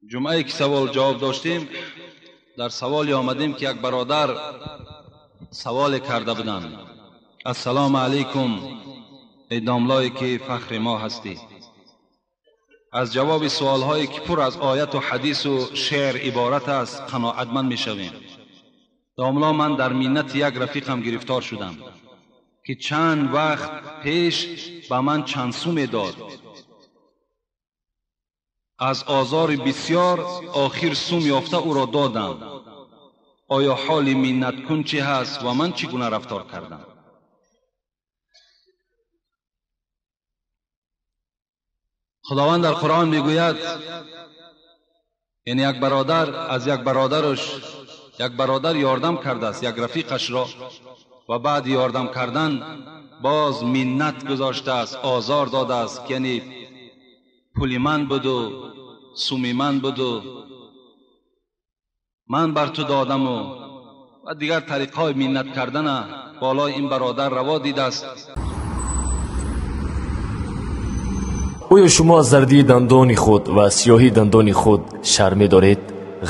Ҷумъае ки савол ҷавоб доштем, дар саволе омадем ки як бародар саволе карда буданд. Ассалому алайкум, эй домлое ки фахри мо ҳастӣ. Аз ҷавоби суолҳое ки пур аз ояту ҳадису шеър иборат аст қаноатманд мешавем. Домло, ман дар миннати як рафиқам гирифтор шудам ки чанд вақт пеш ба ман чанд суме дод. Аз озори бисёр охир сум ёфта ӯро додам. Оё ҳоли миннаткун чӣ ҳаст ва ман чӣ гуна рафтор кардам? Худованд дар Қуръон мегӯяд, яъне як бародар аз як бародараш, як бародар ёрдам кардааст як рафиқашро ва баъди ёрдам кардан боз миннат гузоштааст, озор додааст, ки яъне пули ман буду суми ман буду ман бар ту додаму ва дигар тариқҳои миннат кардана болои ин бародар раво дидааст. Оё шумо аз зардии дандони худ ва сиёҳии дандони худ шарм медоред?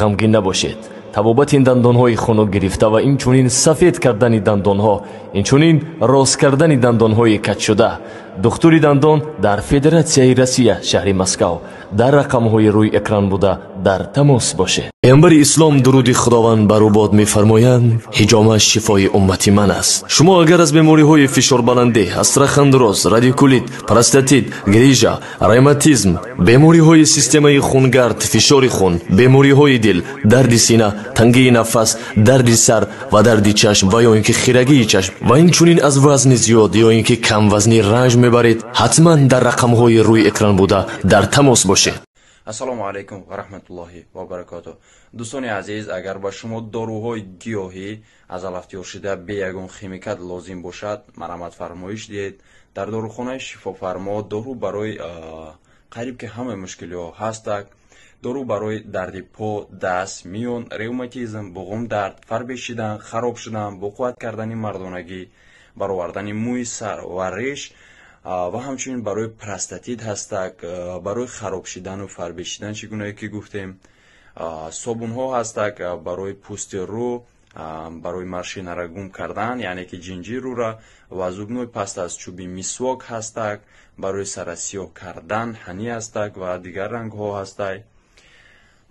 Ғамгин набошед. Табобати ин дандонҳои хунук гирифта ва инчунин сафед кардани дандонҳо, инчунин рост кардани дандонҳои каҷшуда. Духтури дандон дар Федератсияи Россия, шаҳри Москав. Дар рақамҳои рӯи экран буда дар тамос бошед. Паёмбари ислом дуруди Худованд бар ӯ бод мефармоянд: ҳиҷома шифои уммати ман аст. Шумо агар аз бемориҳои фишорбаландӣ, астрохондроз, радикулит, простатит, грижа, ревматизм, бемориҳои системаи хунгард, фишори хун, бемориҳои дил, дарди сина, тангии нафас, дарди сар ва дарди чашм ва ё ин ки хирагии чашм ва инчунин аз вазни зиёд ё ин ки камвазнӣ ранҷ мебаред, ҳатман дар рақамҳои рӯи экран буда дар тамос бошед. Ассалому алайкум ва раҳматуллоҳи ва баракотуҳ. Дӯстони азиз, агар ба шумо доруҳои гиёҳӣ аз алафтиёршида бе ягон химикат лозим бошад, марҳамат фармоиш диҳед. Дар дорухонаи Шифофармо дору барои қариб ки ҳамаи мушкилиҳо ҳастак. Дору барои дарди по, даст, миён, ревматизм, буғумдард, фарбе шидан, хароб шудан, боқувват кардани мардонагӣ, баровардани мӯи сар ва реш ва ҳамчунин барои простатит ҳастак, барои хароб шидану фарбе шидан, чӣ гунае ки гуфтем. Собунҳо ҳастак барои пӯсти рӯ, барои маршинара гум кардан, яъне ки ҷинҷир рӯра, ва зубной паста аз чӯби мисвок ҳастак, барои сара сиёҳ кардан ҳани ҳастак ва дигар рангҳо ҳастай.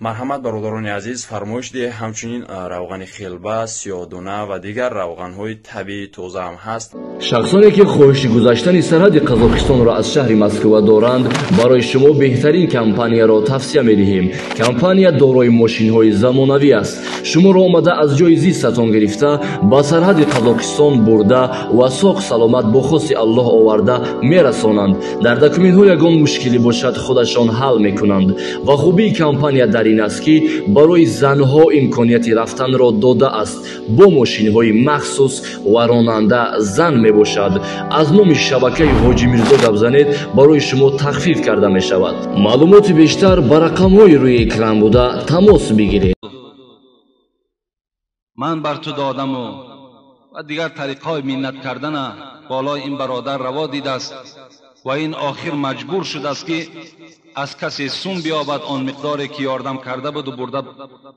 Марҳамат, бародарони азиз, фармоиш диҳед. Ҳамчунин равғани хелба, сиёҳдона ва дигар равғанҳои табиии тоза ҳам ҳаст. Шахсоне ки хоҳиши гузаштани сарҳади Қазоқистонро аз шаҳри Москва доранд, барои шумо беҳтарин компанияро тавсия медиҳем. Компания дорои мошинҳои замонавӣ аст. Шуморо омада аз ҷои зистатон гирифта ба сарҳади Қазоқистон бурда ва соғ саломат бо хости Аллоҳ оварда мерасонанд. Дар документҳо ягон мушкилӣ бошад, худашон ҳал мекунанд. Ва хубии компания дар ин аст, ки барои занҳо имконияти рафтанро додааст бо мошинҳои махсус ва ронанда зан мебошад. Аз номи шабакаи Ҳоҷи Мирзо гап занед, барои шумо тахфиф карда мешавад. Маълумоти бештар ба рақамҳои рӯи экран буда тамос бигиред. Ман бар ту додаму ва дигар тариқҳои миннат кардана болои ин бародар раво дидааст ва ин охир маҷбур шудааст ки аз касе сум биёбад он миқдоре ки ёрдам карда буду бурда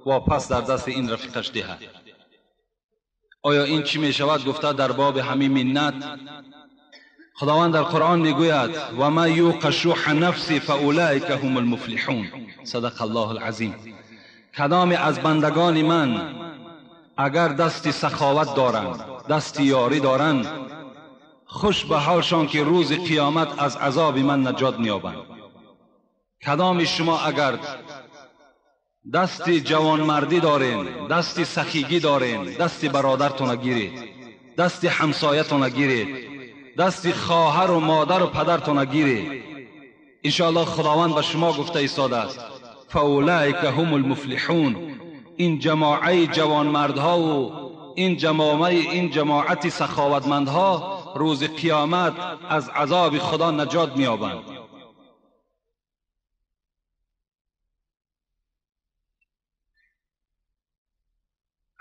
вопас дар дасти ин рафиқаш диҳад. Оё ин чӣ мешавад гуфта дар боби ҳамин миннат Худованд дар Қуръон мегӯяд: ва ман юқа шуҳа нафси фаулаика ҳум алмуфлиҳун. Садақа Аллоҳу алазим. Кадоме аз бандагони ман агар дасти саховат доранд, дасти ёрӣ доранд, хуш ба ҳолшон ки рӯзи қиёмат аз азоби ман наҷот меёбанд. Кадоми шумо агар дасти ҷавонмардӣ дорен, дасти сахигӣ дорен, дасти бародартона гиред, дасти ҳамсоятона гиред, дасти хоҳару модару падартона гиред, иншоаллоҳ Худованд ба шумо гуфта истодааст: фаулаика ҳум алмуфлиҳун. Ин ҷамоаи ҷавонмардҳову ин ҷамоати саховатмандҳо рӯзи қиёмат аз азоби Худо наҷот меёбанд.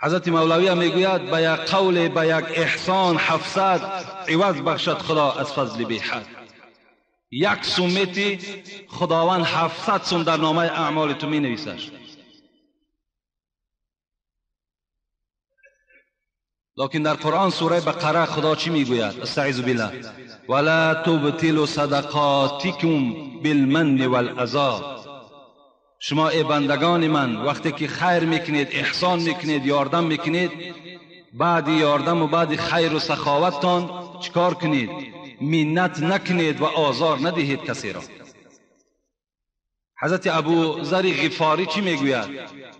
Ҳазрати Мавлавия мегӯяд: ба як қавле, ба як эҳсон 700 иваз бахшад Худо аз фазли беҳад. یک سومتی خداوند 700 سوم در نامه اعمال تو می نویسش. لکن در قرآن سوره بقره خدا چی میگوید؟ استعیذ بالله ولا تبطلوا صدقاتکم بالمن والاذى. شما ای بندگان من وقتی که خیر میکنید، احسان میکنید، یاردم میکنید، بعد یاردم و بعد خیر و سخاوتتان چیکار کنید؟ منت نکنید و آزار ندهید کسی را. حضرت ابو ذر غفاری چی میگوید؟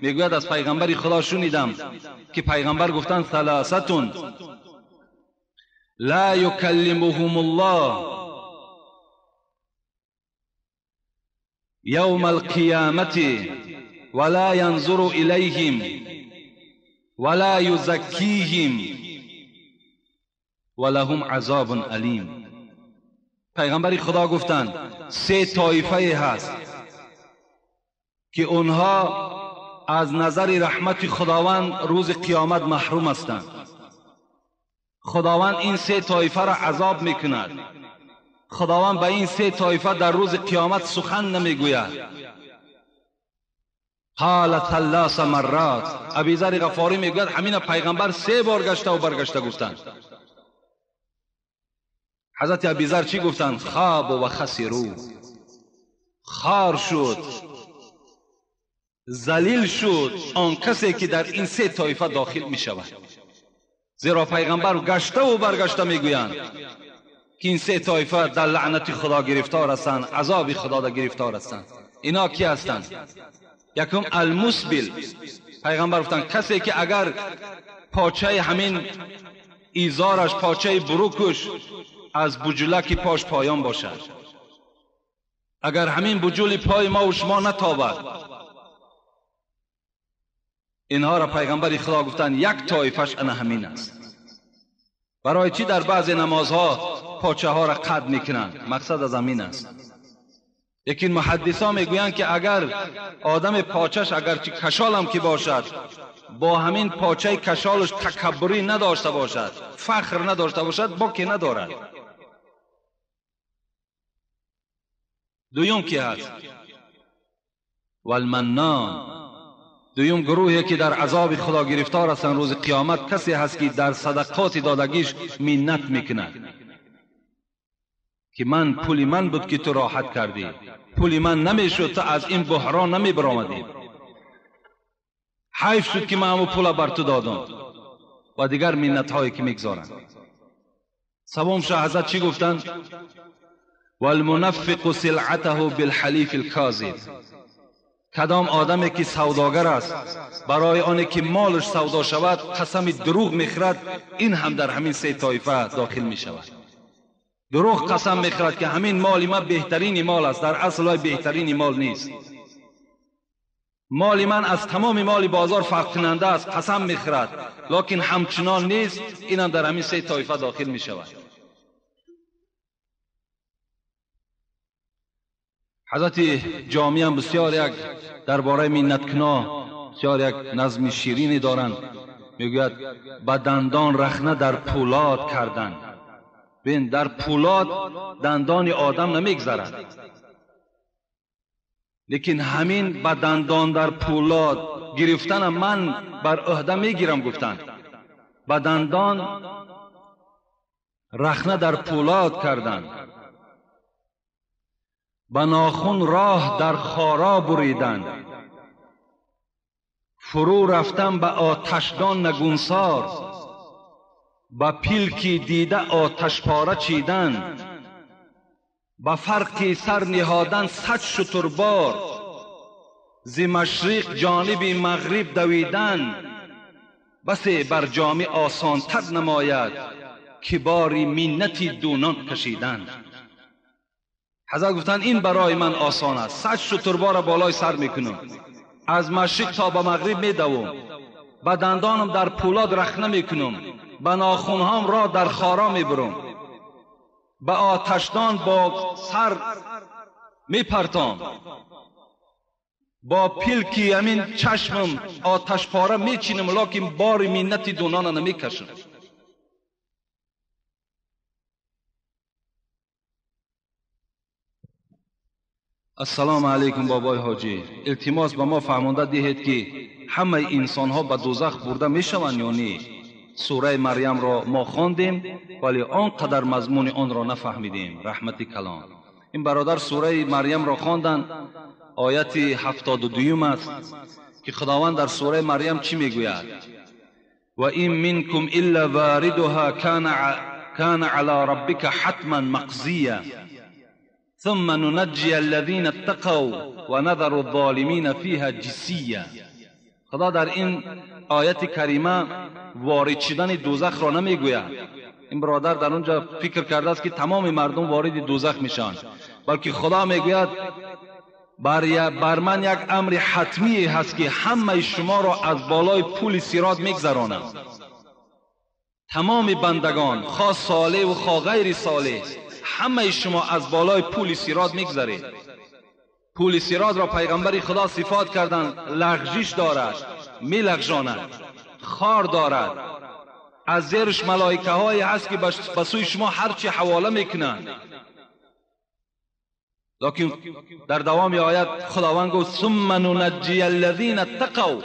میگوید از پیغمبر خدا شنیدم که پیغمبر گفتند ثلاثه لا یکلمهم الله یوم القیامة ولا ینظر الیهم ولا یزکیهم ولهم عذاب الیم. پیغمبر خدا گفتند سه طایفه هست که اونها از نظر رحمت خداوند روز قیامت محروم هستند. خداوند این سه طایفه را عذاب میکند. خداوند به این سه طایفه در روز قیامت سخن نمیگوید. قال ثلاث مرات. ابی ذر غفاری میگوید همین پیغمبر سه بار گشته و برگشته گفتند. حضرت ابی ذر چی گفتند؟ خواب و خسرو، خار شد، ذلیل شد آن کسی که در این سه طایفه داخل می شود. زیرا پیغمبر گشته و برگشته میگویند که این سه طایفه در لعنت خدا گرفتار هستند، عذاب خدا در گرفتار هستند. اینا کی هستند؟ یکم المسبل. پیغمبر گفتند کسی که اگر پاچه همین ایزارش، پاچه بروکش از بجلک پاش پایان باشد، اگر همین بجول پای ما و شما نتابد، اینها را پیغمبر خدا گفتند یک طایفش انا همین است. برای چی در بعض نمازها پاچه ها را قد میکنند؟ مقصد از همین است. لیکن محدثا میگویند که اگر آدم پاچش اگرچه کشال هم که باشد، با همین پاچه کشالش تکبری نداشته باشد، فخر نداشته باشد، باکی ندارد. دویم کی هست؟ والمنان. دویم گروهی که در عذاب خدا گرفتار هستند روز قیامت کسی هست که در صدقات دادگیش منت میکند که من پول من بود که تو راحت کردی، پول من نمیشد تو از این بحران نمی برآمدی، حیف شد که من همون پول بر تو دادم، و دیگر منت هایی که میگذارند. سوم شه حضرت چی گفتند؟ والمنفق سلعته بالحلیف الکاذب. کدام آدمی که سوداگر است برای آنی که مالش سودا شود قسم دروغ میخورد، این هم در همین سه طایفه داخل میشود. دروغ قسم میخورد که همین مال من بهترین مال است، در اصل بهترین مال نیست، مال من از تمام مال بازار فرق کننده است، قسم میخورد لکن همچنان نیست، این هم در همین سه طایفه داخل میشود. حضرت جامی هم بسیار یک درباره منتکنا بسیار یک نظم شیرینی دارند. میگوید به دندان رخنه در پولاد کردن. بین در پولاد دندان آدم نمیگذرد، لیکن همین به دندان در پولاد گرفتن من بر عهده میگیرم. گفتن به دندان رخنه در پولاد کردن، به ناخن راه در خارا بریدن، فرو رفتن به آتشدان نگونسار، به پیلکی دیده آتش پاره چیدن، به فرقی سر نهادن 100 شتربار، ز مشرق جانب مغرب دویدن، بسی بر جامه آسانتر نماید که باری منتی دونان کشیدن. حضرت گفتن این برای من آسان است، 100 شتربار را بالای سر میکنم، از مشرق تا به مغرب میدوم، به دندانم در پولاد رخنه میکنم، به ناخنهام را در خارا میبرم، به آتشدان با سر میپرتام، با پیلکی همین چشمم آتش پاره میچینم، لکن بار منت دونان نمیکشم. Ассалому алайкум бобои ҳоҷӣ, илтимос ба мо фаҳмонда диҳед, ки ҳамаи инсонҳо ба дӯзах бурда мешаванд ё не? Сураи Марьямро мо хондем, вале он қадар мазмуни онро нафаҳмидем. Раҳмати калон. Ин бародар сураи Марьямро хонданд, ояти 72 аст, ки Худованд дар сураи Марьям чӣ мегӯяд? Ва ин минкум илла варидуҳа кана ала раббика ҳатман мақзия ثم ننجي الذين اتقوا ونذر الظالمين فيها جثيا. خدا در این آیت کریمه وارد شدن دوزخ را نمیگوید. این برادر در اونجا فکر کرده است که تمام مردم وارد دوزخ میشن، بلکه خدا میگوید بر من یک امر حتمی هست که همه شما را از بالای پول صراط میگذرانم. تمام بندگان، خواه صالح و خواه غیر صالح، همه شما از بالای پول صراط میگذرید. پول صراط را پیغمبر خدا صفات کردند، لغزش دارد، میلغزاند، خار دارد، از زیرش ملائکه هایی هست که به سوی شما هرچی حواله میکنند. لکن در دوام آیت خداوند گفت ثم ننجی الذین اتقوا.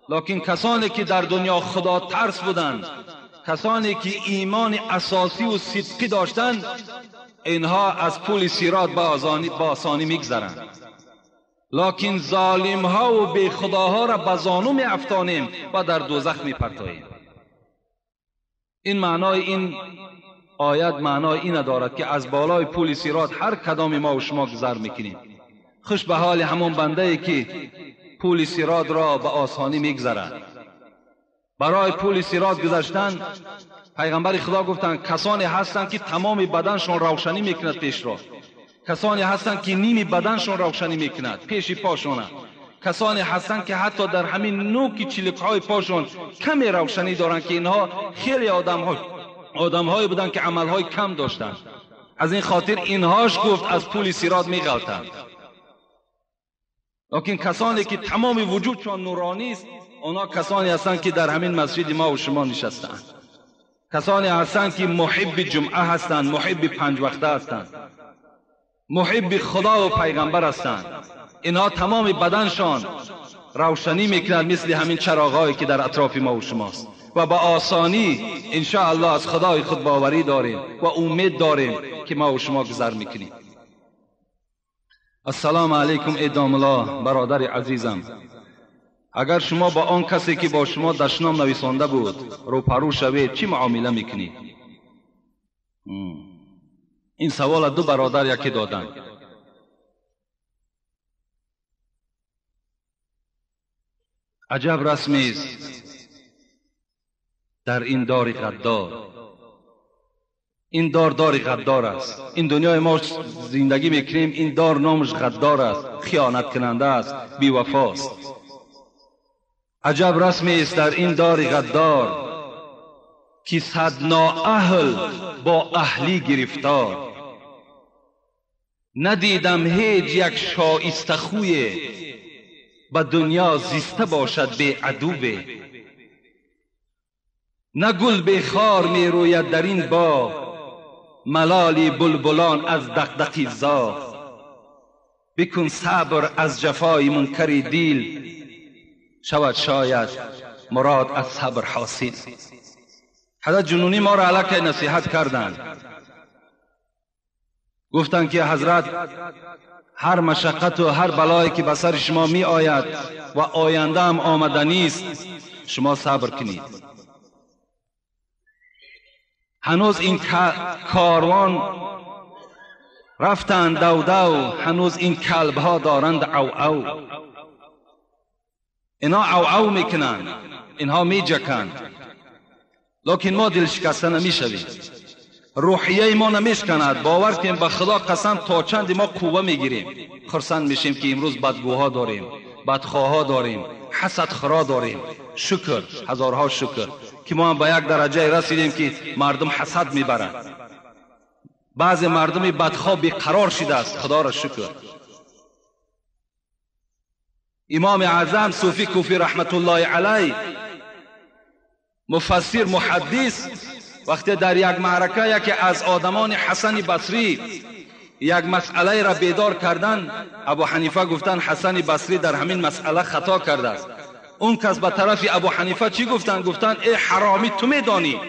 لکن کسانی که در دنیا خدا ترس بودند، کسانی که ایمان اساسی و صدقی داشتند، اینها از پول صراط با آسانی میگذرند. لکن ظالم ها و بی خداها را به زانو می افتانیم و در دوزخ می پرتاییم. این معنای این آیت معنای این دارد که از بالای پول صراط هر کدام ما و شما گذر میکنیم. خوش به حال همون بنده ای که پول صراط را به آسانی میگذرد. برای پول صراط گذشتن پیغمبر خدا گفتند کسانی هستند که تمام بدنشان روشنی میکند پیش را، کسانی هستند که نیمی بدنشان روشنی میکند پیش پاشان، کسانی هستند که حتی در همین نوک چلک‌های پاشان کمی روشنی دارند، که اینها خیلی آدم‌هایی بودند که عملهای کم داشتند. از این خاطر اینهاش گفت از پول صراط میغلطند. لکن کسانی که تمام وجودشان نورانی است، آنها کسانی هستند که در همین مسجد ما و شما نشستند، کسانی هستند که محب جمعه هستند، محب پنج وقته هستند، محب خدا و پیغمبر هستند. اینها تمام بدنشان روشنی میکنند، مثل همین چراغهایی که در اطراف ما و شماست، و با آسانی انشاءالله از خدای خود باوری داریم و امید داریم که ما و شما گذر میکنیم. السلام علیکم ای داملا، برادر عزیزم، اگر شما با آن کسی که با شما دشنام نویسانده بود روپرو شوید، چی معامله میکنید؟ این سوال دو برادر یکی دادند. عجب رسمی است در این دار غدار. این دار دار غدار است. این دنیای ما زندگی میکنیم، این دار نامش غدار است، خیانت کننده است، بی‌وفاست. عجب رسمی است در این دار غدار، که صد نااهل با اهلی گرفتار. ندیدم هیچ یک شایسته خوی، به دنیا زیسته باشد بی عدوه. نه گل بی خار می روید در این باغ، ملالی بلبلان از دقدقی زاغ. بکن صبر از جفای منکر دیل، شود شاید مراد از صبر حاصل. حضرت جنونی ما را علیه نصیحت کردند، گفتند که حضرت هر مشقت و هر بلایی که به سر شما می آید و آینده هم آمدنی است، شما صبر کنید. هنوز این کاروان رفتند دو دو، هنوز این کلب ها دارند او او. اینا او او میکنند، اینها میجکند، لکن ما دل شکسته نمیشویم، روحیه ما نمیشکند. باور کنیم به خدا قسم تا چند ما قوه میگیریم، خرسند میشیم که امروز بدگوها داریم، بدخواها داریم، حسدخورا داریم. شکر، هزارها شکر که ما هم به یک درجه رسیدیم که مردم حسد میبرند. بعض مردم بدخواه بیقرار شده است، خدا را شکر. امام اعظم صوفی کوفی رحمت الله علیه، مفسر محدث، وقتی در یک معرکه یکی از آدمان حسن بصری یک مسئله را بیدار کردن، ابو حنیفه گفتن حسن بصری در همین مسئله خطا کرده است. اون کس به طرف ابو حنیفه چی گفتن؟ گفتن ای حرامی، تو میدانی.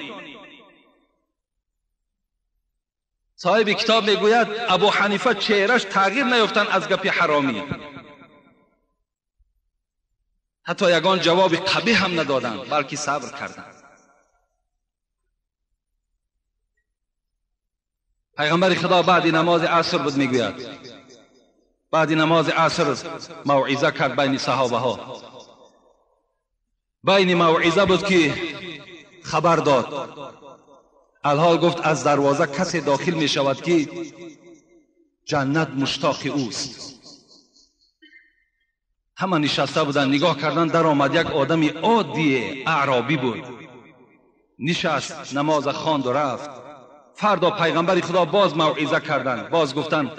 صاحب کتاب میگوید ابو حنیفه چهرش تغییر نیافتن از گپی حرامی، حتی یگان جواب قبیح هم ندادند، بلکه صبر کردند. پیغمبر خدا بعد نماز عصر بود، میگوید بعد نماز عصر موعظه کرد بین صحابه ها. بین موعظه بود که خبر داد، الحال گفت از دروازه کسی داخل می شود که جنت مشتاق اوست. همه نشسته بودند، نگاه کردن، در آمد یک آدم عادی اعرابی بود، نشست، نماز خواند و رفت. فردا پیغمبر خدا باز موعظه کردند، باز گفتند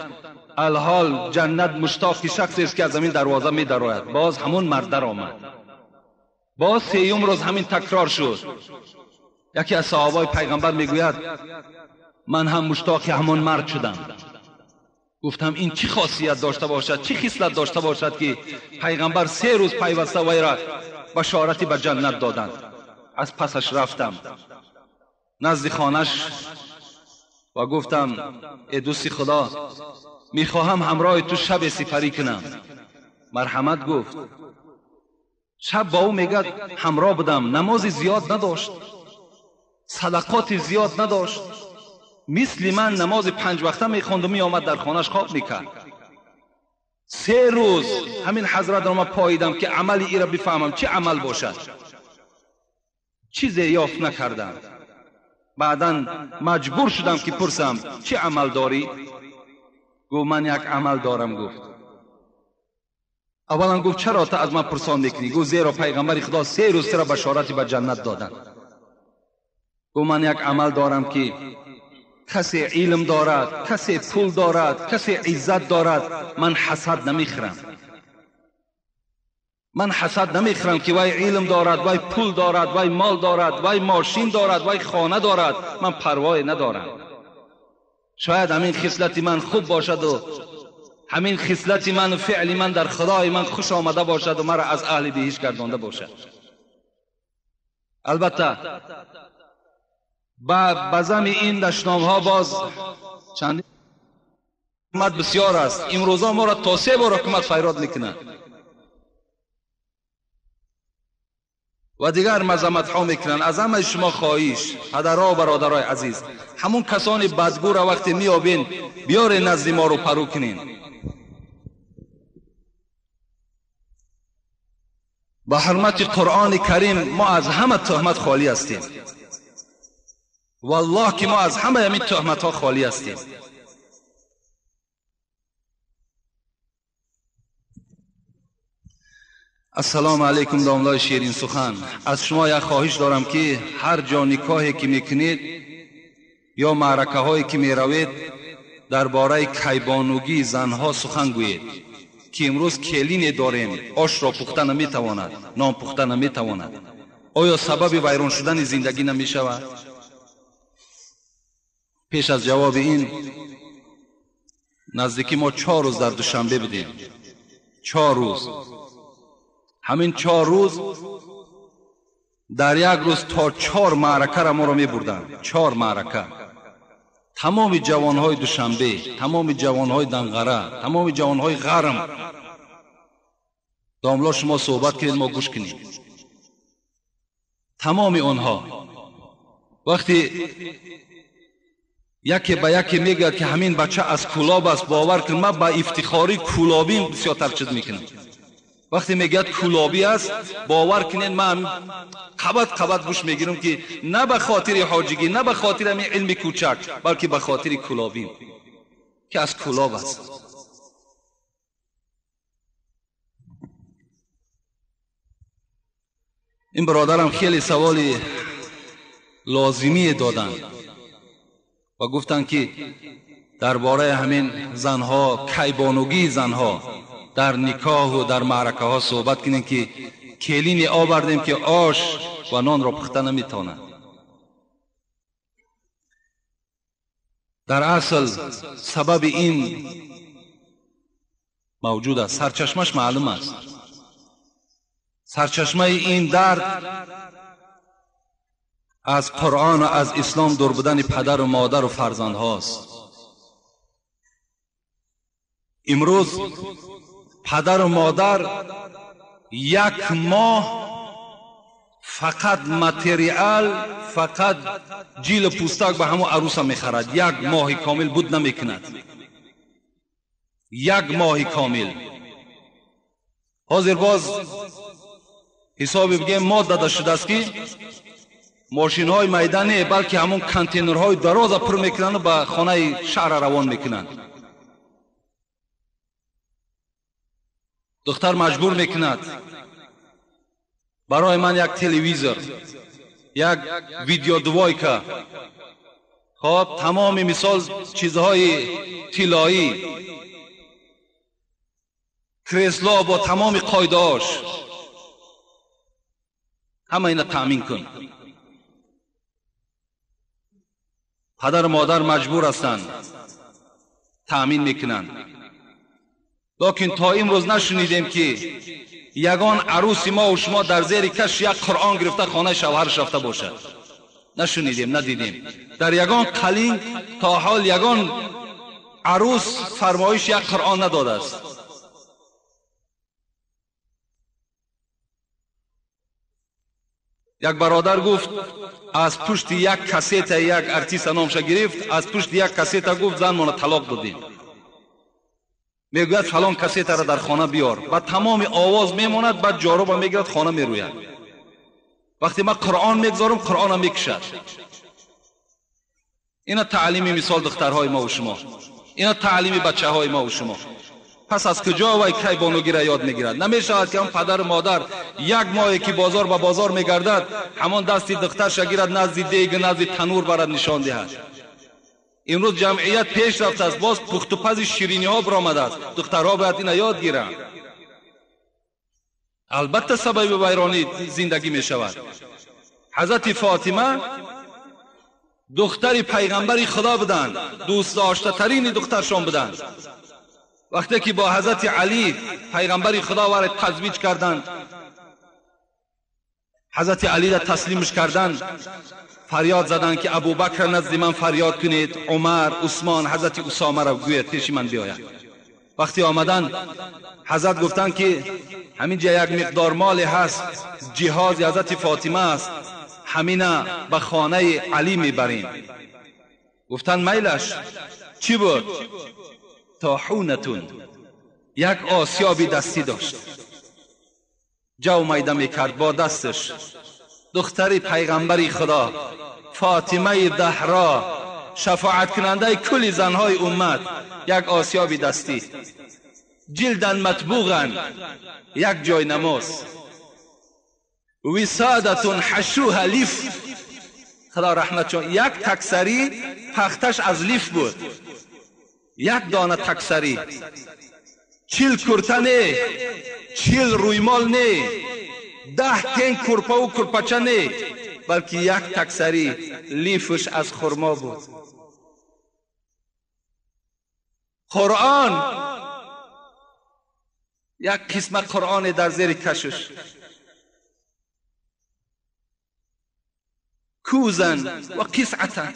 الحال جنت مشتاق شخصی است که از همین دروازه می درآید. باز همون مرد در آمد. باز سیوم روز همین تکرار شد. یکی از صحابای پیغمبر میگوید من هم مشتاق همون مرد شدم. گفتم این چی خاصیت داشته باشد، چی خصلت داشته باشد که پیغمبر 3 روز پیوسته وی را بشارتی به جنت دادند. از پسش رفتم نزد خانش و گفتم ای دوست خدا، میخواهم همراه تو شب سپری کنم. مرحمت گفت. شب با او میگد همراه بودم، نماز زیاد نداشت، صدقات زیاد نداشت، مثل من نماز 5 وقته میخوند و میآمد در خانهش خواب میکرد. 3 روز همین حضرت را من پاییدم که عمل ای را بفهمم چه عمل باشد، چیزی یافت نکردم. بعدا مجبور شدم که پرسم چه عمل داری؟ گفت من یک عمل دارم. گفت اولا گفت چرا تا از من پرسان میکنی؟ گفت زیرا پیغمبر خدا 3 روز را بشارتی به جنت دادن. گفت من یک عمل دارم که کسی علم دارد، کسی پول دارد، کسی عزت دارد، من حسد نمیخرم. من حسد نمیخرم که وای علم دارد، وای پول دارد، وای مال دارد، وای ماشین دارد، وای خانه دارد، من پروای ندارم. شاید همین خصلت من خوب باشد و همین خصلت من و فعل من در خدای من خوش آمده باشد و مرا از اهل بهشت گردانده باشد. البته با زم این دشنام ها باز چند حکومت بسیار است. امروزا ما را تا 3 بار حکومت فیراد میکنند و دیگر مذمت ها میکنند. از همه شما خواهش، پدرها و برادرای عزیز، همون کسان بدگو را وقتی میابین بیاره نزد ما رو پرو کنین. با حرمت قرآن کریم ما از همه تهمت خالی هستیم. والله که ما از همه همین تهمت ها خالی هستیم. السلام علیکم داملای شیرین سخن. از شما یک خواهش دارم که هر جا نکاحی که میکنید یا معرکه هایی که میروید درباره کیبانوگی زنها سخن گویید که امروز کلینی داریم، آش را پخته نمیتواند، نان پخته نمیتواند. آیا سبب ویران شدن زندگی نمیشود؟ پیش از جواب این، نزدیکی ما 4 روز در دوشنبه بودیم. 4 روز. همین 4 روز در یک روز تا 4 معرکه را ما را می بردن. 4 معرکه. تمام جوانهای دوشنبه، تمام جوانهای دنغره، تمام جوانهای غرم. داملا شما صحبت کنید ما گوش کنیم. تمام آنها وقتی یکی به یکی میگه که همین بچه از کولاب است، باور کن من با افتخاری کولابیم بسیارتر چیز میکنم. وقتی میگه کولابی است، باور کنین من قبط قبط گوش میگیرم که نه به خاطر حاجگی، نه به خاطر همین علم کوچک، بلکه به خاطر کولابیم که از کولاب است. این برادرم خیلی سوالی لازمی دادن و گفتن که درباره همین زنها، کیبانوگی زنها در نکاح و در معرکه ها صحبت کنیم که کلینی آوردیم که آش و نان را پخته نمیتونند. Дар асл сабаби ин мавҷуд аст, сарчашмаш маълум аст. Сарчашмаи ин дард аз Қуръон ва аз ислом дур будани падару модару фарзандҳост. Имрӯз падару модар як моҳ фақат материал, фақат ҷилу пӯстак ба ҳамон арӯса мехарад. Як моҳи комил буд намекунад. Як моҳи комил. Ҳозир боз ҳисоби бигем мод дада шудааст ки мошинҳои майда не, балки ҳамон контейнерҳои дароза пур мекунанду ба хонаи шаҳра равон мекунанд. Духтар маҷбур мекунад барои ман як телевизор, як видеодвойка, хоб тамоми мисол чизҳои тиллоӣ, кресло бо тамоми қоидаҳош, ҳама ина таъмин кун. Падару модар маҷбур ҳастанд, таъмин мекунанд. Лекин то имрӯз нашунидем ки ягон арӯси мо ва шумо дар зери каш як Қуръон гирифта хонаи шавҳараш рафта бошад. Нашунидем, надидем. Дар ягон қалин то ҳол ягон арӯс фармоиш як Қуръон надодааст. Як бародар гуфт аз пушти як кассета як артиста номша гирифт, аз пушти як кассета гуфт занмона талоқ додем. Мегӯяд фалон кассетаро дар хона биёр. Ба тамоми овоз мемонад, баъд ҷоруба мегирад, хона мерӯяд. Вақте ман Қуръон мегзорам, Қуръонам мекушад. Ина таълими мисол духтарҳои мо ва шумо, ина таълими бачаҳои мо ва шумо. Пас аз куҷо вай кай бонугира ёд мегирад? Намешавад ки ҳам падару модар як моҳе ки бозор ба бозор мегардад, ҳамон дасти духтарша гирад, назди дег, назди танур барад, нишон диҳад. Имрӯз ҷамъият пеш рафтааст, боз пухтупази шириниҳо баромадааст. Духтарҳо бояд ина ёд гиранд. Албатта сабаби вайронӣ зиндагӣ мешавад. Ҳазрати Фотима духтари пайғамбари Худо буданд, дӯстдоштатарини духтаршон буданд. Вақте ки бо ҳазрати Алӣ пайғамбари Худо вара тазвиҷ карданд, ҳазрати Алиро таслимш карданд, фарёд заданд ки Абубакр назди ман фарёд кунед, Умар, Усмон, ҳазрати Усомаро гӯяд пеши ман биёяд. Вақте омаданд, ҳазрат гуфтанд ки ҳамин ҷа як миқдор моле ҳаст, ҷиҳози ҳазрати Фотима аст, ҳамина ба хонаи Алӣ мебарем. Гуфтанд майлаш. Чӣ буд? Тоҳунатун, як осиёби дастӣ дошт, ҷав майда мекард бо дасташ. Духтари пайғамбари Худо Фотимаи Заҳро, шафоаткунандаи кулли занҳои уммат, як осиёби дастӣ, ҷилдан матбуған, як ҷой намоз, висодатун ҳашуҳа лиф, Худо раҳмат чун як таксарӣ пахташ аз лиф буд, як дона таксарӣ, 40 курта не, 40 рӯймол не, 10 тен курпаву курпача не, балки як таксарӣ лифш аз хурмо буд. Қуръон, як қисмат Қуръоне дар зери кашш, кӯзан ва қисъатан,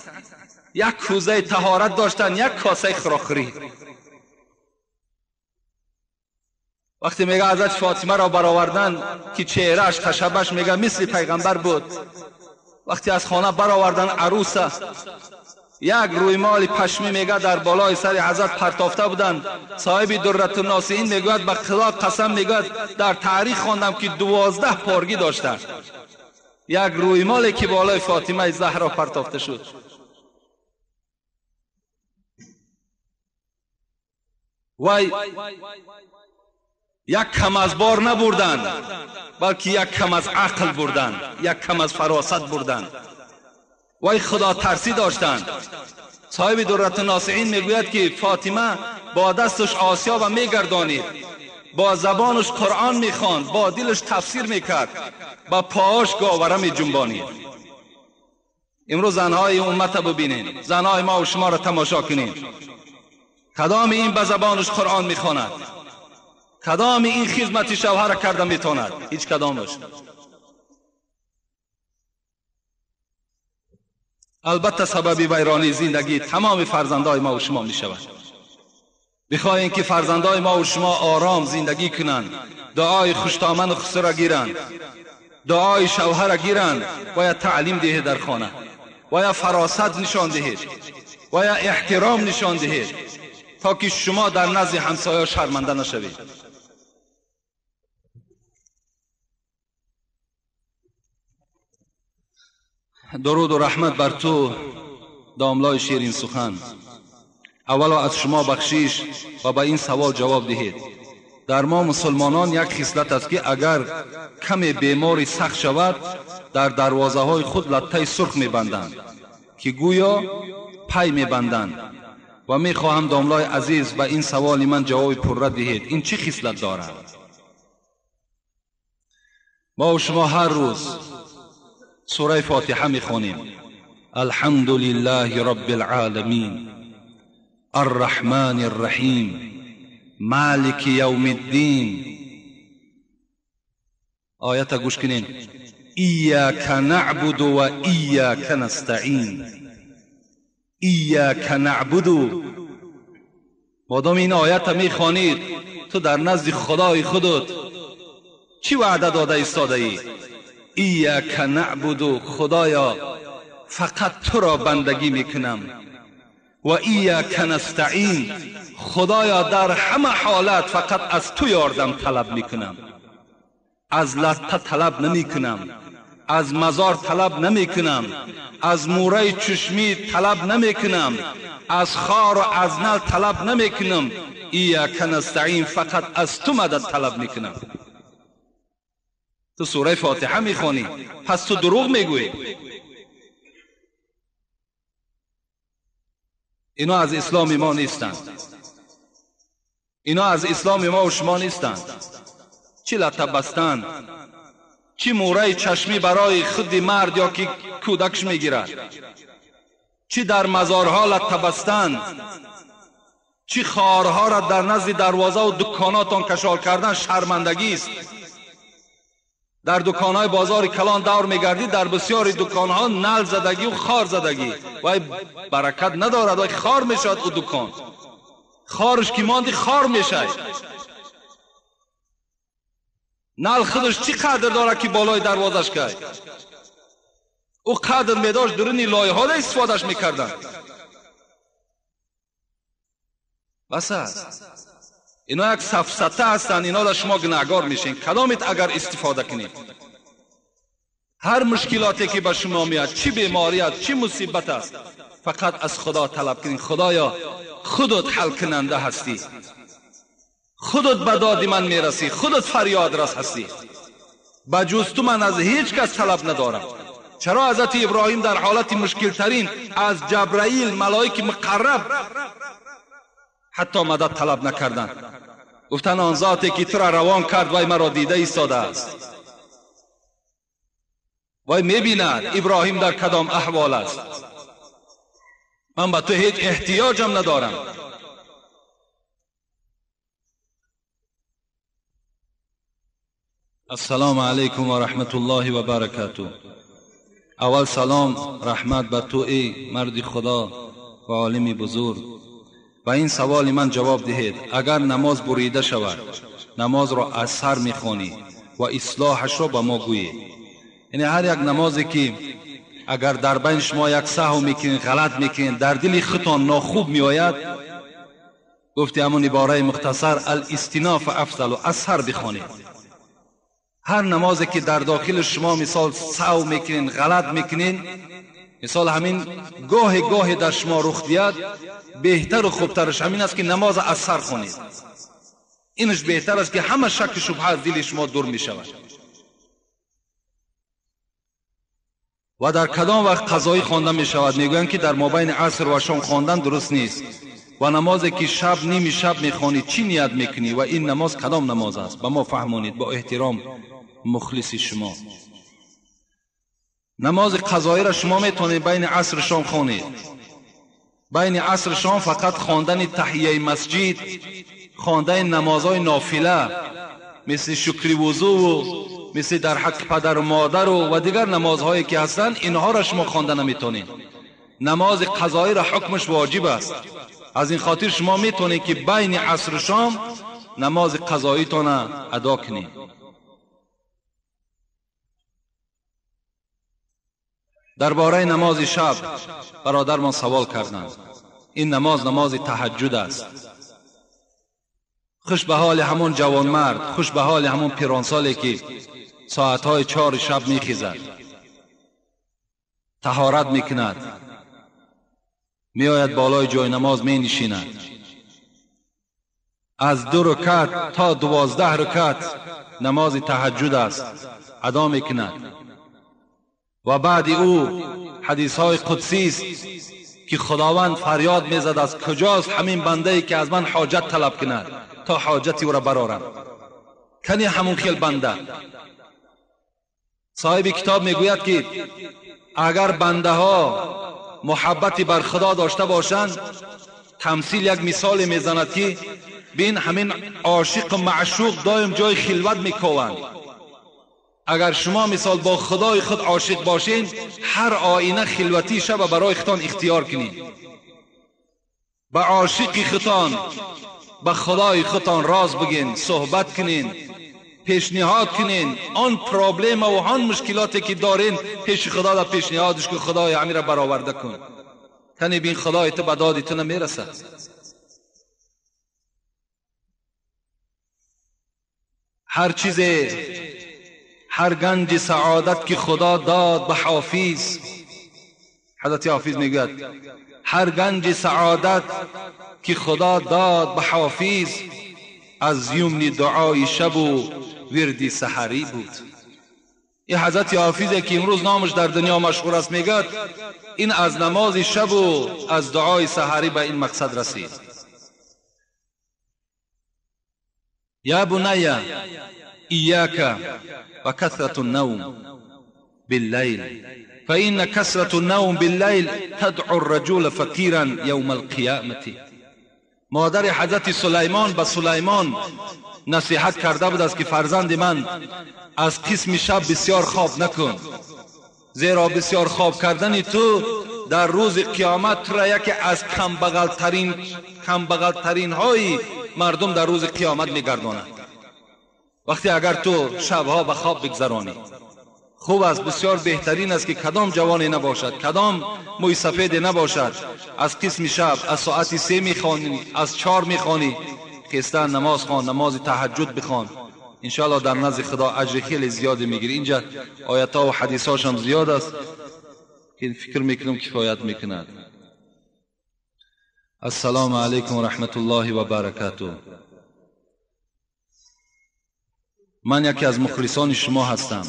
як кӯзаи таҳорат доштанд, як косаи хӯрокхӯрӣ. Вақте мега ҳазрати Фотимаро баровардан ки чеҳрааш хашабаш мега мисли пайғамбар буд, вақте аз хона баровардан арӯса, як рӯймоли пашмӣ мега дар болои сари ҳазрат партофта буданд. Соҳиби Дурратунносиин мегӯяд ба Худо қасам, мегӯяд дар таърих хондам ки 12 поргӣ доштанд. Як рӯймоле ки болои Фотимаи Заҳро партофта шуд. Вай як кам аз бор набурданд, балки як кам аз ақл бурданд, як кам аз фаросат бурданд. Вай худотарсӣ доштанд. Соҳиби Дурратунносиин мегӯяд ки Фотима бо дасташ осиёба мегардонид, бо забонаш Қуръон мехонд, бо дилаш тафсир мекард, ба поаш говара меҷунбонид. امروز زنهای امت را ببینین، زنهای ما و شما را تماشا کنین. کدام این به زبانش قرآن میخواند؟ کدام این خدمت شوهر را کرده میتواند؟ هیچ کدامش. البته سبب ویرانی زندگی تمام فرزندهای ما و شما میشود. بخواهیم که فرزندهای ما و شما آرام زندگی کنند، دعای خوشتامن خسر را گیرند، دعای شوهر را گیرند، باید تعلیم دهید در خانه، باید فراست نشان دهید، باید احترام نشان دهید تا که شما در نزد همسایه شرمنده نشوید. درود و رحمت بر تو داملای شیرین سخن. اولا از شما بخشیش و به این سوال جواب دهید. در ما مسلمانان یک خصلت است که اگر کمی بیماری سخت شود در دروازه های خود لطه سرخ میبندند که گویا پی میبندند. و میخواهم داملای عزیز به این سوال من جواب پرره دهید. این چه خصلت دارد؟ ما و شما هر روز سوره فاتحه میخوانیم. الحمد لله رب العالمین الرحمن الرحیم مالک یوم الدین. آیت گوش کنین. ایاک نعبد و ایاک نستعین. ایاک نعبد. مادام این آیت میخوانید تو در نزد خدای خودت چی وعده داده ایستاده ای؟ ایاک نعبد، خدایا فقط تو را بندگی میکنم. و ایاک نستعین، خدایا در همه حالت فقط از تو یاردم طلب میکنم. از لطه طلب نمیکنم، از مزار طلب نمیکنم، از موره چشمی طلب نمیکنم، از خار و از نل طلب نمیکنم. ایاک نستعین، فقط از تو مدد طلب میکنم. تو سوره فاتحه میخوانی، پس تو دروغ میگویی. اینا از اسلام ما نیستند. اینا از اسلام ما و شما نیستند. چی لطه بستن، چی موره چشمی برای خود مرد یا که کودکش میگیرد، چی در مزارها لطه بستن، چی خارها را در نزد دروازه و دکاناتان کشال کردن شرمندگی است. در دکانهای بازار کلان دور میگردی، در بسیاری دکانها نل زدگی و خار زدگی، وای برکت ندارد، وای خار میشد او دکان، خارش که ماندی خار میشه. نل خودش چی قدر داره که بالای دروازش که او قدر میداشت درونی لایه ها استفادهش میکردن. بس است. اینا یک سفسطه هستند، اینا را شما گناهگار میشین کدامت اگر استفاده کنید. هر مشکلاتی که به شما میاد، چی بیماری است، چی مصیبت است، فقط از خدا طلب کنید. خدایا خودت حل کننده هستی، خودت به داد من میرسی، خودت فریاد رس هستی، بجز تو من از هیچ کس طلب ندارم. چرا حضرت ابراهیم در حالت مشکل ترین از جبرائیل ملائک مقرب حتی مدد طلب نکردند؟ گفتن آن ذاتی که تو را روان کرد وای مرا دیده ایستاده است، وای میبیند ابراهیم در کدام احوال است، من به تو هیچ احتیاجم ندارم. السلام علیکم و رحمت الله و برکاته. اول سلام رحمت به تو ای مرد خدا و عالم بزرگ. و این سوال من جواب دهید. اگر نماز بریده شود نماز را از سر میخوانی و اصلاحش را به ما گویید. یعنی هر یک نمازی که اگر در بین شما یک سهو میکنین، غلط میکنین، در دل خودتان ناخوب میآید، گفتی همون عباره مختصر الاستناف افضل، از سر بخوانید. هر نمازی که در داخل شما مثال سهو میکنین، غلط میکنین، مثال همین گاه گاه در شما رخ دیاد، بهتر و خوبترش همین است که نماز از سر خونید. اینش بهتر است که همه شک شبهه از دل شما دور می شود. و در کدام وقت قضایی خوانده می شود؟ میگویند که در مابین عصر و شام خواندن درست نیست. و نمازی که شب نیمی شب میخوانی چی نیت میکنی و این نماز کدام نماز است؟ به ما فهمانید با احترام، مخلص شما. Намози қазоиро шумо метавонед байни аср шом хонед. Байни аср шом фақат хондани таҳияи масҷид, хондани намозҳои нофила, мисли шукри вузӯ, мисли дар ҳаққи падару модару ва дигар намозҳое ки ҳастанд, инҳоро шумо хонда наметавонед. Намози қазоиро ҳукмаш воҷиб аст. Аз ин хотир шумо метавонед ки байни асру шом намози қазоитонро адо кунед. Дар бораи намози шаб бародармон савол карданд. Ин намоз намози таҳаҷҷуд аст. Хуш ба ҳоли ҳамон ҷавонмард, хуш ба ҳоли ҳамон пиронсоле ки соатҳои 4 шаб мехезад, таҳорат мекунад, меояд болои ҷои намоз менишинад, аз 2 ракат то 12 ракат намози таҳаҷҷуд аст адо мекунад. Ва баъди ӯ ҳадисҳои қудсӣ аст ки худованд фарёд мезад: аз куҷост ҳамин бандае ки аз ман ҳоҷат талаб кунад то ҳоҷати ӯро барорам? Кани ҳамон хел банда. Соҳиби китоб мегӯяд ки агар бандаҳо муҳаббати бар худо дошта бошанд, тамсил як мисоле мезанад ки бин ҳамин ошиқу маъшуқ доим ҷои хилват мекованд. Агар шумо мисол бо худои худ ошиқ бошед, ҳар оина хилватӣ шаба барои худтон ихтиёр кунед. Ба ошиқи худтон, ба худои худтон роз бигин, суҳбат кунед, пешниҳод кунед. Он проблема ва он мушкилоте ки дорен пеши худо да пешниҳодш ки худои ҳамира бароварда кун. Тани бин худои ту ба доди ту намерасад. Ҳар чизе, ҳар ганҷи саодат ки худо дод ба ҳофиз, ҳазрати ҳофиз мегӯяд: ҳар ганҷи саодат ки худо дод ба ҳофиз, аз юмни дуои шабу вирди саҳарӣ буд. Ин ҳазрати ҳофизе ки имрӯз номаш дар дунё машҳур аст мегӯяд ин аз намози шабу аз дуои саҳарӣ ба ин мақсад расид. Я бунайя إياك وكثرة النوم بالليل، فإن كثرة النوم بالليل تدعو الرجل فقيرا يوم القيامة. مادر حضرت سلیمان به سلیمان نصیحت کرده بود است که فرزند من از قسم شب بسیار خواب نکن، زیرا بسیار خواب کردن تو در روز قیامت تو را یکی از کمبغلترین های مردم در روز قیامت میگرداند. وقتی اگر تو شبها به خواب بگذرانی، خوب است، بسیار بهترین است که کدام جوانی نباشد، کدام موی سفید نباشد، از قسم شب از ساعت 3 میخوانی، از 4 میخوانی، خیستن نماز خوان، نماز تهجد بخوان، انشاءالله در نزد خدا اجر خیلی زیادی میگیری. اینجا آیت ها و حدیث هاش هم زیاد است که فکر میکنم کفایت میکند. السلام علیکم و رحمت الله و برکاته. من یکی از مخلصان شما هستم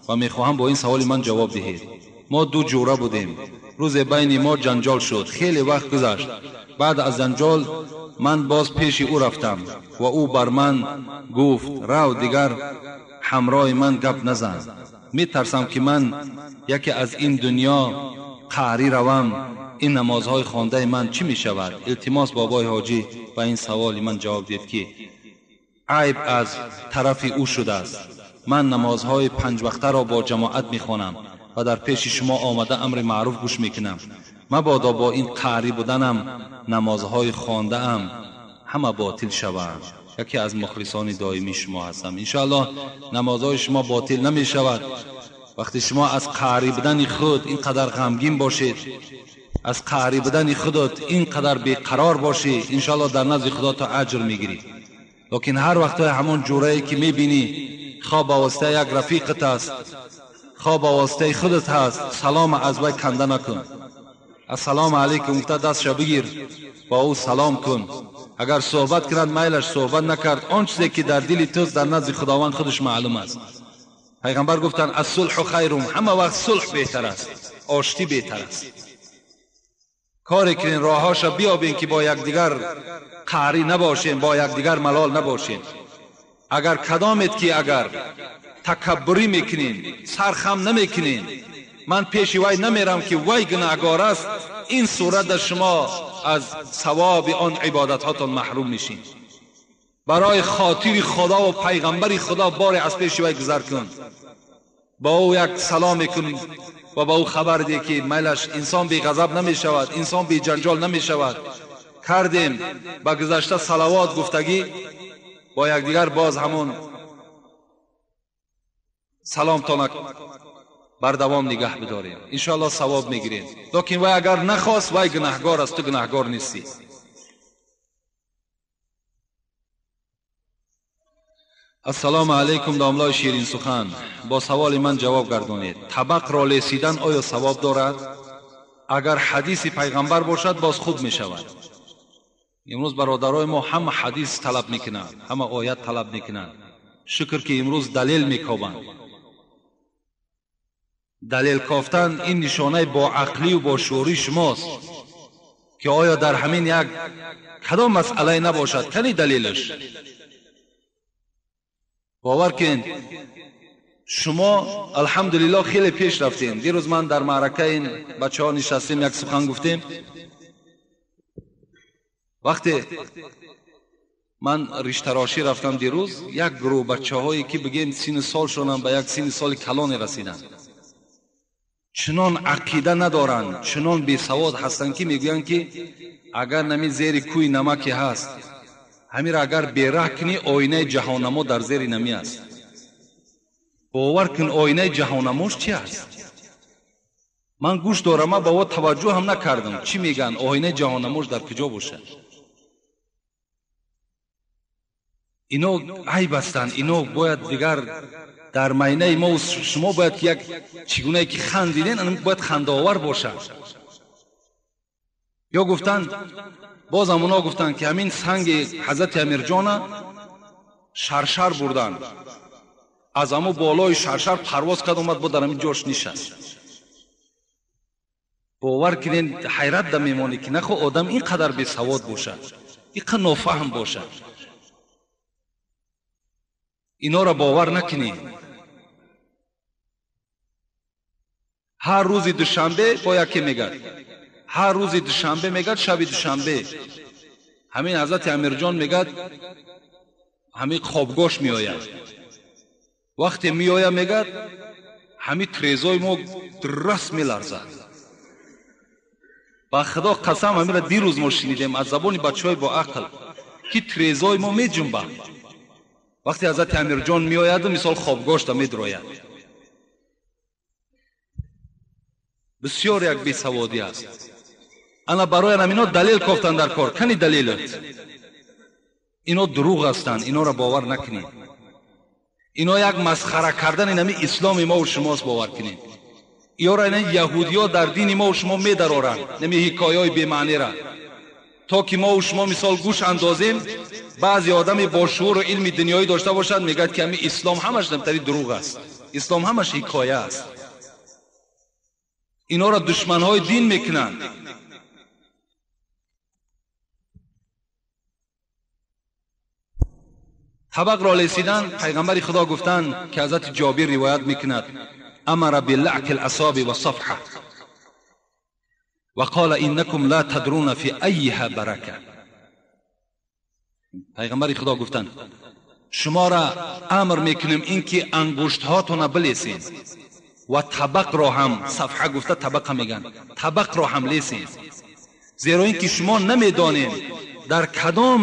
و میخواهم با این سوال من جواب دهید. ما 2 جوره بودیم. روز بین ما جنجال شد، خیلی وقت گذشت. بعد از جنجال من باز پیش او رفتم و او بر من گفت رو دیگر همراه من گپ نزن، میترسم که من یکی از این دنیا قهری روم، این نمازهای خوانده من چی میشود؟ التماس بابای حاجی به این سوال من جواب دید که عیب از طرف او شده است. من نمازهای 5 وقته را با جماعت میخوانم و در پیش شما آمده امر معروف گوش میکنم. مبادا با این قهری بودنم نمازهای خوانده ام همه باطل شوند. یکی از مخلصان دائمی شما هستم. انشاءالله نمازهای شما باطل نمی شود. وقتی شما از قهری بودن خود اینقدر غمگین باشید، از قهری بودن خودت اینقدر بیقرار باشی، انشاءالله در نزد خدا تو اجر میگیری. لیکن هر وقت همون جورایی که میبینی خواه با واسطه یک رفیقت است، خواه با واسطه خودت هست، سلام از وی کنده نکن. السلام علیکم گفته دستش بگیر، با او سلام کن. اگر صحبت کرد میلش، صحبت نکرد آن چیزی که در دل توست در نزد خداوند خودش معلوم است. پیغمبر گفتن الصلح خیرم، همه وقت صلح بهتر است، آشتی بهتر است. کاری کنین راهاش بیابین که با یکدیگر قهری نباشین، با یکدیگر ملال نباشین. اگر کدامت که اگر تکبری میکنین، سرخم نمیکنین، Ман пеши вай намерам ки вай гунаҳгор аст. Ин сурат шумо аз савоби он ибодатҳотон маҳрум мешин. Барои хотири Худо ва пайғамбари Худо боре аз пеши вай гузар кун, ба ӯ як салом кун ва ба ӯ хабар деҳ ки майлаш инсон беғазаб намешавад, инсон беҷанҷол намешавад. Кардем ба гузашта салавот гуфтагӣ, бо якдигар боз ҳамон саломтона бардавом нигаҳ бидорем. Иншоаллоҳ савоб мегирем. Лекин вай агар нахост, вай гунаҳгор аст, ту гунаҳгор нестӣ. Ассалому алайкум, домлои ширин сухан. Бо саволи ман ҷавоб гардонед. Табақро лесидан оё савоб дорад? Агар ҳадиси пайғамбар бошад, боз хуб мешавад. Имрӯз бародарои мо ҳама ҳадис талаб мекунанд, ҳама оят талаб мекунанд. Шукр ки имрӯз далел мекобанд. Далел кофтан ин нишонаи боақлию бошӯрии шумост ки оё дар ҳамин як кадом масъалае набошад, кани далелаш? Бовар кунед, шумо алҳамдулиллоҳ хеле пеш рафтем. Дирӯз ман дар маъракаи ин бачаҳо нишастем, як сухан гуфтем. Вақте ман риштарошӣ рафтам дирӯз, як гурӯҳ бачаҳое ки бигем синну солшонам ба як синни соли калоне расиданд, чунон ақида надоранд, чунон бесавод ҳастанд ки мегӯянд ки агар нами зери кӯи намаке ҳаст, ҳамира агар бераҳ кунӣ, оинаи ҷаҳоннамо дар зери намӣ аст. Бовар кун, оинаи ҷаҳоннамош чи аст? Ман гӯш дорам, ман ба о таваҷҷӯҳ ҳам накардам. Чӣ мегӯянд? Оинаи ҷаҳоннамош дар куҷо бошад? Ино айб ҳастанд, ино бояд дигар дар майнаи мо шумо бояд ки як чӣ гунае ки хандиден, бояд хандаовар бошад. Ё гуфтанд, боз ҳам оно гуфтанд ки ҳамин санги ҳазрати Амирҷона шаршар бурданд, аз ҳамо болои шаршар парвоз кард, омад бо дар ҳамин ҷош нишаст. Бовар кунед, ҳайрат да мемонӣ ки нахо одам ин қадар бесавод бошад, ин қадар нофаҳм бошад. Инора бовар накунед. Ҳар рӯзи душанбе бо яке мегӯяд, ҳар рӯзи душанбе мегӯяд, шаби душанбе ҳамин ҳазрати Амирҷон мегӯяд, ҳамин хобгош меояд. Вақте меояд, мегӯяд, ҳамин трезои мо раст меларзад. Ба Худо қасам, ҳаминро дирӯз мо шунидем аз забони бачаҳои боақл ки трезои мо меҷунбад. Вақте ҳазрати Амирҷон меояду мисол хобгошта медрояд. Бисёр як бесаводӣ аст. Ана барои ҳамино далел кофтан дар кор. Кани далелат? Ино дурӯғ ҳастанд, инора бовар накунед. Ино як масхара кардани нами исломи мо шумост, бовар кунед. Иёра ина яҳудиё дар дини мо шумо медароранд нами ҳикояҳои бемаънира, то ки мо шумо мисол гӯш андозем. Баъзе одами бо шууру илми дунёӣ дошта бошад, мегӯяд ки ҳами ислом ҳамаш намтари дурӯғ аст, ислом ҳамаш ҳикоя аст. Инора душманҳои дин мекунанд. Табақро лесидан, пайғамбари Худо гуфтанд ки ҳазрати Ҷобир ривоят мекунад: амара билаки ласоби васафҳа ва қала иннакум ла тадруна фи айиҳа барака. Пайғамбари Худо гуфтанд: шуморо амр мекунем ин ки ангуштҳотона билесед ва табақро ҳам, сафҳа гуфта табақа мегӯянд, табақро ҳам лесед, зеро ин ки шумо намедонед дар кадом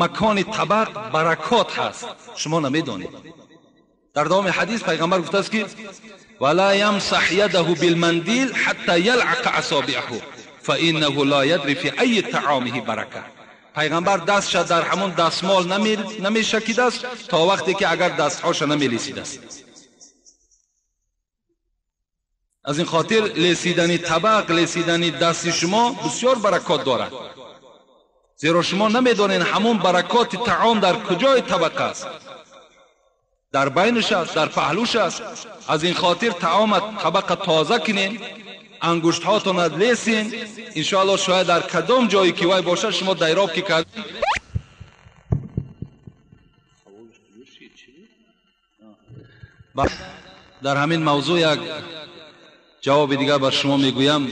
макони табақ баракот ҳаст, шумо намедонед. Дар давоми ҳадис пайғамбар гуфтааст ки вала ямсаҳ ядаҳу билмандил ҳатта ялъақа асобиаҳу фаиннаҳу ла ядри фи айи таомиҳи барака. Пайғамбар дастша дар ҳамон дастмол намешакидааст то вақте ки агар дастҳоша намелесидааст. Аз ин хотир лесидани табақ, лесидани дасти шумо бисёр баракот дорад, зеро шумо намедонед ҳамон баракоти таом дар куҷои табақ аст, дар байнаш аст, дар паҳлӯш аст. Аз ин хотир таома табақа тоза кунед, ангуштҳотонро лесен, иншоаллоҳ шояд дар кадом ҷое ки вай бошад шумо дайроб ки кардед. Дар ҳамин мавзӯъ як ҷавоби дигар бар шумо мегӯям.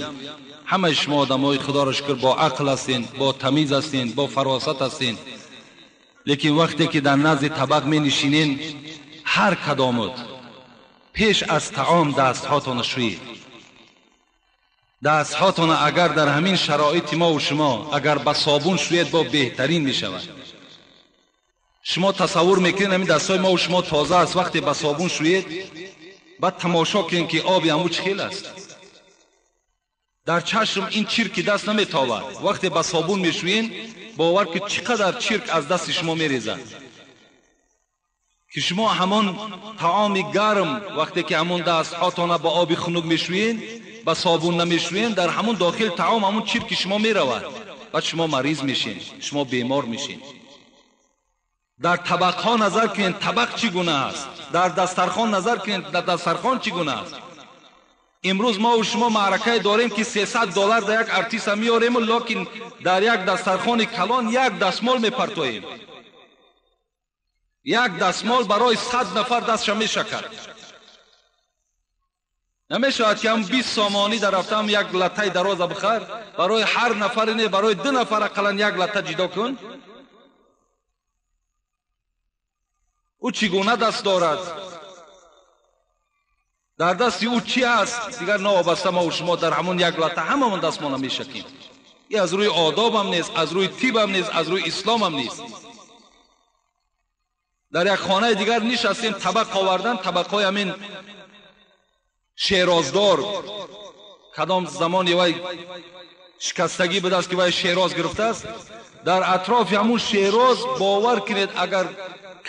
Ҳамаи шумо одамҳои худоро шукр бо ақл ҳастен, бо тамиз ҳастен, бо фаросат ҳастен. Лекин вақте ки дар назди табақ менишинен, ҳар кадомут пеш аз таом дастҳотонро шӯед. Дастҳотонро агар дар ҳамин шароити мо ва шумо агар ба собун шӯед, бо беҳтарин мешавад. Шумо тасаввур мекунед ҳамин дастҳои мо ва шумо тоза аст, вақте ба собун шӯед, баъд тамошо кунед ки оби ҳамун чӣ хел аст. Дар чашм ин чирки даст наметовад. Вақте ба собун мешӯед, бовар ки чӣ қадар чирк аз дасти шумо мерезад. Ки шумо ҳамон таоми гарм вақте ки ҳамон дастҳотонро ба оби хунук мешӯед, ба собун намешӯед, дар ҳамон дохил таом ҳамон чирки шумо меравад. Баъд шумо мариз мешед, шумо бемор мешед. Дар табақҳо назар кунед, табақ чӣ гуна аст. Дар дастархон назар кунед, дар дастархон чӣ гуна аст. Имрӯз мо ва шумо маъракае дорем ки $300 дар як артиста меорему, лекин дар як дастархони калон як дастмол мепартоем. Як дастмол барои 100 нафар дастша мешакад. Намешавад ки ҳам 20 сомонӣ дар рафтаам як латтаи дароза бихар, барои ҳар нафаре не, барои 2 нафар ақаллан як латта ҷидо кун. Ӯ чӣ гуна даст дорад? Дар дасти ӯ чӣ аст? Дигар новобаста мо ва шумо дар ҳамон як латта ҳамамон дастмона мешакем. Ин аз рӯи одобам нест, аз рӯи тибам нест, аз рӯи исломам нест. Дар як хонаи дигар нишастем, табақ овардан, табақҳои ҳамин шероздор, кадом замони вай шикастагӣ будааст ки вай шероз гирифтааст. Дар атрофи ҳамун шероз бовар кунед, агар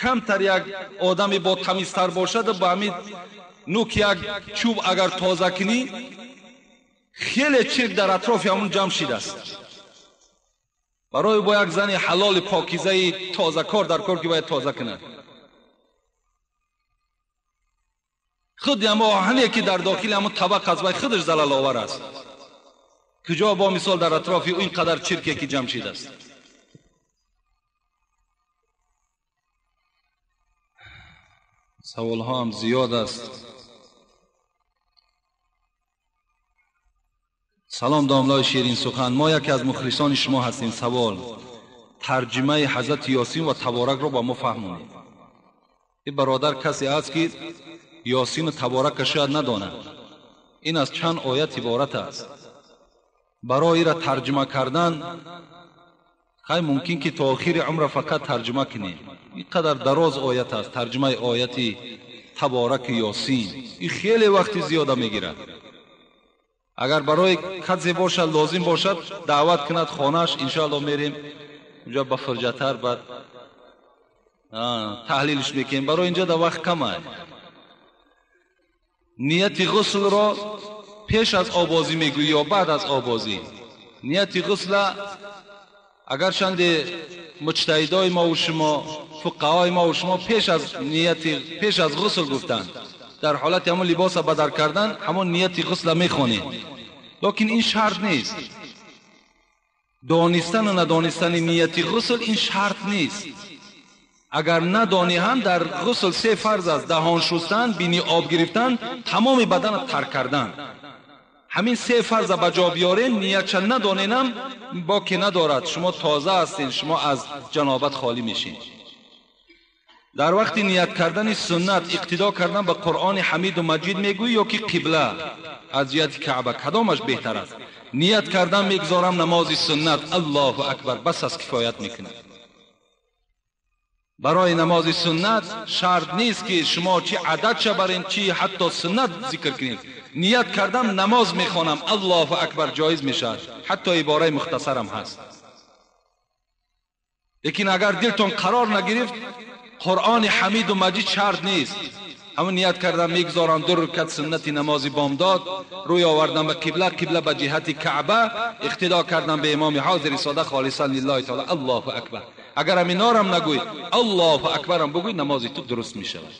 камтар як одами бо тамизтар бошад, ба ҳамин нук як чӯб агар тоза кунӣ, хеле чирк дар атрофи ҳамун ҷамъ шидааст. Барои бо як зани ҳалоли покизаи тозакор дар кор ки бояд тоза кунад. Худи ҳамо оҳане ки дар дохили ҳамун табақ аст, вай худаш залаловар аст. Куҷо бо мисол дар атрофи ӯ ин қадар чирке ки ҷамъ шидааст. Саволҳо ҳам зиёд аст. Салом домлаи ширин сухан, мо яке аз мухлисони шумо ҳастем. Савол: тарҷимаи ҳазрати Ёсин ва Таборакро ба мо фаҳмонед. Ин бародар касе аст ки Ёсину Таборакро шояд надонад. Ин аз чанд оят иборат аст. Барои ира тарҷима кардан хай мумкин ки то охири умра фақат тарҷима кунем. Ин қадар дароз оят аст, тарҷимаи ояти Табораки Ёсин. Ин хеле вақти зиёда мегирад. Агар барои касе бошад, лозим бошад, даъват кунад хонааш, иншоалло мерем унҷо ба фурҷатар, баъд таҳлилш мекунем. Барои инҷо да вақт кам аст. Нияти ғуслро пеш аз обозӣ мегӯӣ ё баъд аз обозӣ? Нияти ғусла агарчанде муҷтаҳидои мо ва шумо, фуқаҳои мо ва шумо пеш аз нияти, пеш аз ғусл гуфтанд. Дар ҳолати ҳамон либоса бадар кардан ҳамон нияти ғусла мехонед. Лекин ин шарт нест. Донистан ва надонистани нияти ғусл ин шарт нест. Агар надонӣ ҳам дар ғусл се фарз аст: даҳон шустан, бини об гирифтан, тамоми баданро тар кардан. Ҳамин се фарза ба ҷо биёрен, ниятша надоненам боке надорад. Шумо тоза ҳастед, шумо аз ҷанобат холӣ мешед. Дар вақти ният кардани суннат иқтидо кардан ба Қуръони Ҳамиду Маҷид мегӯӣ ё ки қибла аз ҷиҳати Каъба кадомаш беҳтар аст? Ният кардан мегузорам намози суннат, Аллоҳу акбар, бас аз кифоят мекунад. Барои намози суннат шарт нест ки шумо чӣ ададша барен, чӣ ҳатто суннат зикр кунед. Ният кардам намоз мехонам, Аллоҳу акбар, ҷоиз мешавад. Ҳатто ибораи мухтасарам ҳаст. Лекин агар дилтон қарор нагирифт, Қуръони Ҳамиду Маҷид шарт нест. Ҳамон ният кардам мегузорам ду рукат суннати намози бомдод, рӯй овардам ба қибла, қибла ба ҷиҳати Каъба, иқтидо кардам ба имоми ҳозири сода холисан лиллаҳи таъола, Аллоҳу акбар. Агар ҳаминорам нагӯй, Аллоҳу акбарам бигӯй, намози ту дуруст мешавад.